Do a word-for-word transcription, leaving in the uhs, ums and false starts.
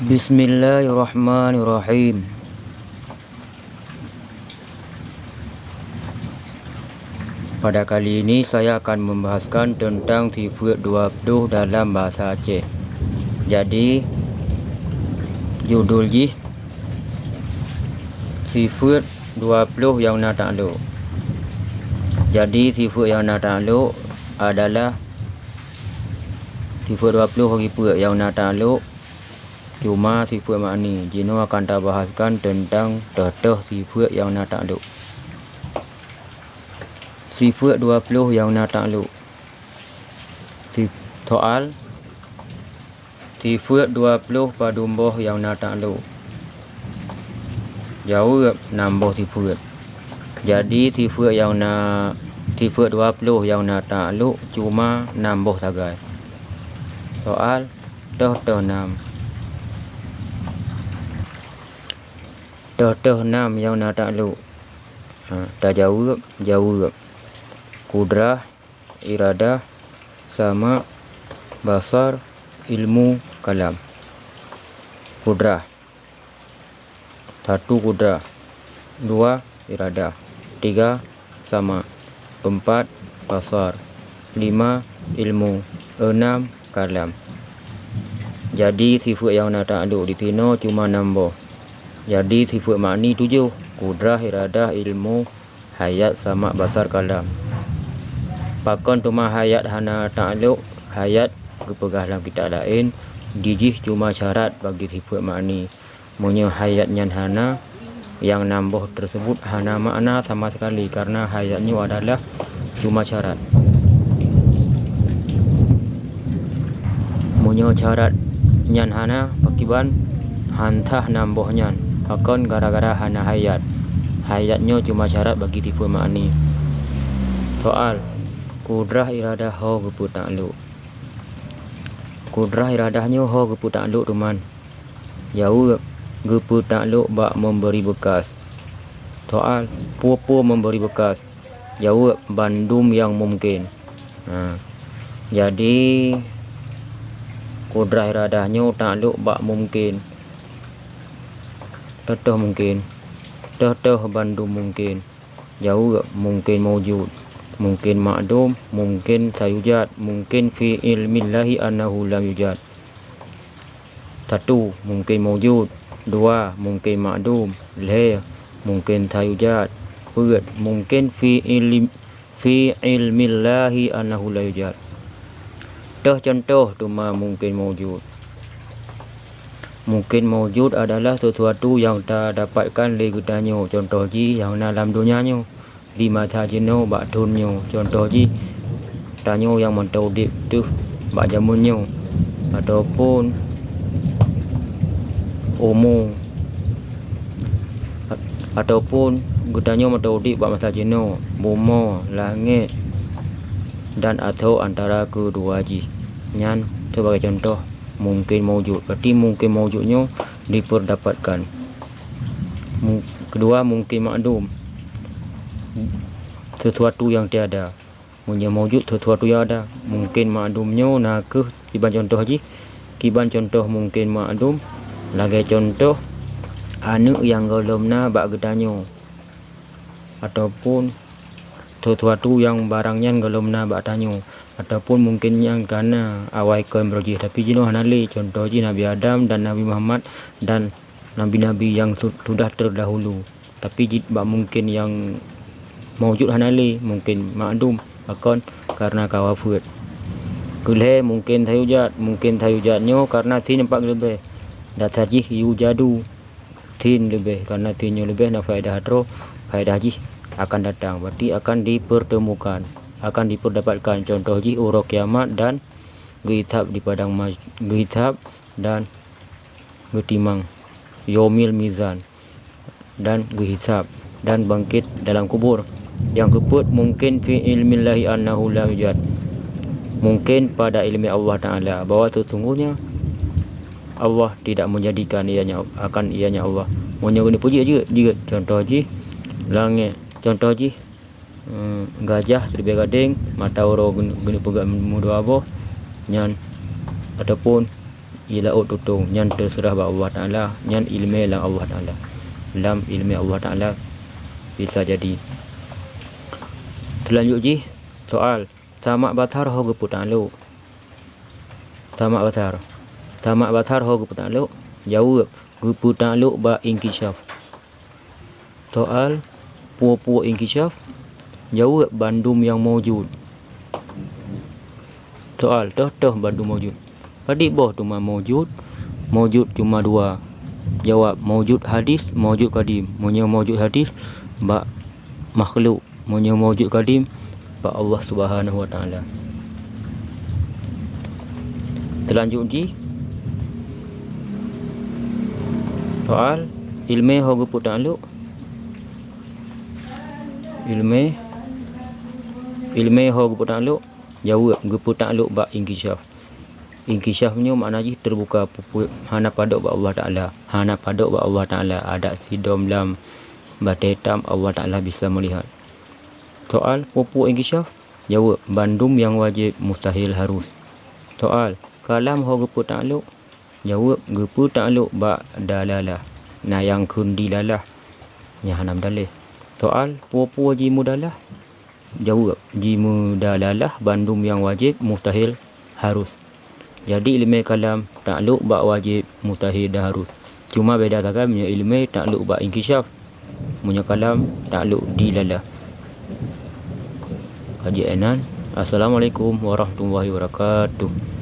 Bismillahirrahmanirrahim. Pada kali ini saya akan membahaskan tentang sifeut dua ploh dalam bahasa Aceh. Jadi, judul jih sifeut dua ploh nyang na taklok. Jadi, sifeut nyang na taklok adalah sifeut dua ploh sifeut nyang na taklok, cuma sifeut makni. Jinoe akan tabahaskan tentang toh-toh sifeut nyang na taklok. Sifeut dua ploh nyang na taklok. Si-, soal, sifeut dua ploh padum boh nyang na taklok? Jaweueb, nam boh sifeut. Jadi, sifeut nyang na, sifeut dua ploh nyang na taklok cuma nam boh sagai. Soal, toh-toh nam. Toh-toh nam nyang na taklok? Ha, tajaweueb, jaweueb. Kudrah, iradah, sama, basar, ilmu, kalam. Kudrah. Satu kudrah. Dua iradah. Tiga sama. Empat basar. Lima ilmu. Enam kalam. Jadi, sifeut nyang na taklok di sinoe cuma nam boh. Jadi, sifeut makni tujoh. Kudrah, iradah, ilmu, hayat, sama, basar, kalam. Pakon teuma hayat hana taklok? Hayat geupeugah lam kitab laén, jih cuma syarat bagi sifeut makni. Meunyoe hayat nyan hana, nyang nam boh tersebut hana makna sama sekali, karena hayat nyoe adalah cuma syarat. Meunyoe syarat nyan hana, pakiban han sah nam boh nyan? Pakon? Gara-gara hana hayat. Hayat nyoe cuma syarat bagi sifeut makni. Soal, kudrah iradah ho geupeu taklok? Kudrah iradah nyoe ho geupeu taklok, teuma? Jaweueb, geupeu taklok bak memberi bekas. Soal, peue-peue memberi bekas? Jaweueb, bandum nyang mungken. Ha. Jadi, kudrah iradah nyoe taklok bak mungken. Toh-toh mungken. Toh-toh bandum mungken. Jaweueb, mungken maujud, mungken makdum, mungken sayujad, mungken fi ilmillahi annahu lam yujad. Satu, mungken maujud. Dua, mungken makdum. Lhée, mungken sayujad. Peuet, mungken fi ilm-, fi ilmillahi annahu la yujad. Toh contoh teuma mungken maujud. Mungken maujud adalah sesuatu nyang tadapatkan lé geutanyoe, contoh jih nyang na lam donya nyoe, di masa jinoe, bak thon nyoe, contoh jih tanyoe nyang mantong udeb teuh bak jameun nyoe, ataupun umu, ataupun geutanyoe mantong udeb bak masa jinoe, bumoe, langét, dan atau antara keudua jih. Nyan sebagai contoh mungken maujud. Berarti mungken maujud nyoe dipeudapatkan. Mu-, keudua, mungken makdum, sesuatu nyang tiada. Meunyoe maujud sesuatu nyang ada, mungken makdum nyoe na kheueh kiban contoh jih. Kiban contoh mungken makdum, lagée contoh aneuëk nyang gohlom na bak geutanyoe, ataupun sesuatu nyang barang nyan gohlom na bak tanyoe, ataupun mungken nyang ka na awai kon beuroh jih, tapi jinoe hana lé. Contoh jih Nabi Adam dan Nabi Muhammad dan nabi-nabi nyang su-, sudah terdahulu. Tapi jih bak mungken nyang maujud hana lé, mungken makdum, pakon? Karena ka wafeuet. Keulhée mungken sayujad, mungken sayujad nyoe karena sin nyoe pat leubeh. Dasar jih yujadu, sin leubeh, karena sin nyoe leubeh na faedah droe, faedah jih akan datang, berarti akan dipertemukan, akan diperdapatkan. Contoh jih uroe kiamat dan geuhisab di padang mas-, geuhisab dan geutimang, yaumil mizan, dan geuhisab, dan bangkit dalam kubur. Nyang keupeuet, mungken fi ilmillahi annahu la yujad, mungken pada ilmu Allah Taala bahwa sesungguhnya Allah tidak menjadikan ianya, akan ianya Allah. Meunyoe geuneuk peujeuet, jeuet, jeuet. Contoh jih, langét. Contoh jih, eh, gajah siribée gadeng, mata uroe geuneuk, geuneuk peugah meudua boh, nyan, ataupun i laôt tutông, nyan teuseurah bak Allah Taala, nyan ileumèe lam Allah Taala. Lam ileumèe Allah Taala bisa jadi. Seulanjut jih, soal, samak basar ho geupeutanglok? Samak basar. Samak basar ho geupeutanglok? Jaweueb, geupeutanglok bak inkisyaf. Soal, peue-peue inkisyaf? Jaweueb, bandum nyang maujud. Soal, toh-toh bandum maujud? Padit boh teuma maujud? Maujud cuma dua. Jawab, maujud hadis, maujud kadim. Meunyoe maujud hadis, bak makhluk. Meunyoe maujud kadim, bak Allah Subhanahu wa Taala. Seulanjut jih, soal, ileumèe ho geupeutanglok? Ileumèe, ileumèe ho geupeutanglok? Jaweueb, geupeutanglok bak inkisyaf. Inkisyaf nyoe makna jih teubuka, peue-peue hana padôk bak Allah Taala. Hana padôk bak Allah Taala, adak sidom lam batée tam Allah Taala bisa meulihat. Soal, peue-peue inkisyaf? Jaweueb, bandum nyang wajéb, mustahil, harus. Soal, kalam ho geupeutanglok? Jaweueb, geupeutanglok bak dalalah. Na nyang kheun dilalah, nyang hana meudaléh. Soal, peue-peue jimeudalah? Jaweueb, jimeudalalah bandum nyang wajéb, mustahil, harus. Jadi, ileumèe kalam tanglok bak wajéb, mustahil dan harus. Cuma beda sagai meunyoe ileumèe tanglok bak inkisyaf, meunyoe kalam tanglok dilalah. Kaji inan. Assalamualaikum warahmatullahi wabarakatuh.